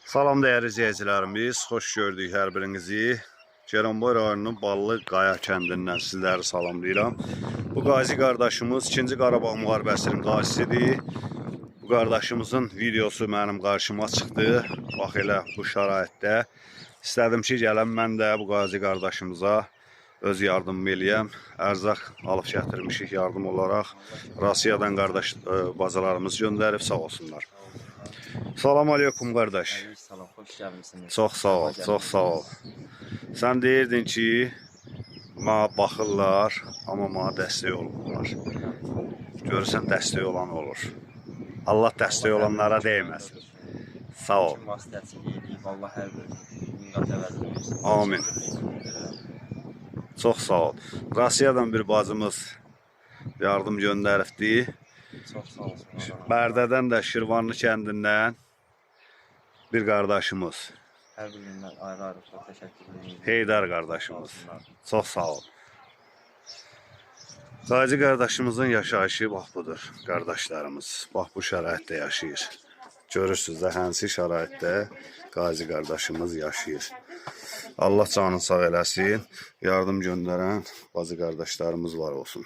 Salam dəyərli izləyicilərimiz, xoş gördük hər birinizi. Goranboy rayonunun Ballı Qaya kəndindən sizləri salamlayıram. Bu qazi qardaşımız 2-ci Qarabağ müharibəsinin qazisidir. Bu qardaşımızın videosu mənim qarşıma çıxdı. Bax elə bu şəraitdə. İstədim ki, gələm mən də bu qazi qardaşımıza öz yardımımı eləyəm. Ərzaq alıb gətirmişik yardım olaraq. Rusiyadan qardaş bacalarımız göndərib, sağ olsunlar. Salam aleykum qardaş. Salam, xoş gəlmisiniz. Çox sağ ol, çox sağ ol. Sən deyirdin ki, mənə baxırlar, amma mənə dəstək olmurlar. Görürsən, dəstək olan olur. Allah dəstək olanlara dəyməsin. Sağ ol. Kim vasitəçilik eləyib, Allah hər bir min qat əvəzini versin. Amin. Çox sağ ol. Rusiyadan bir bacımız yardım göndəribdi. Çox sağ olsun. Allah. Bərdədən də Şirvanlı kəndindən bir qardaşımız, Hər birindən ayrı-ayrı çox təşəkkür edirəm. Heydər qardaşımız. Çox sağ ol. Qazi qardaşımızın yaşayışı bax budur, qardaşlarımız. Bax bu şəraitdə yaşayır. Görürsünüz də hansı şəraitdə qazi qardaşımız yaşayır. Allah canını sağ eləsin. Yardım göndərən bacı qardaşlarımız var olsun.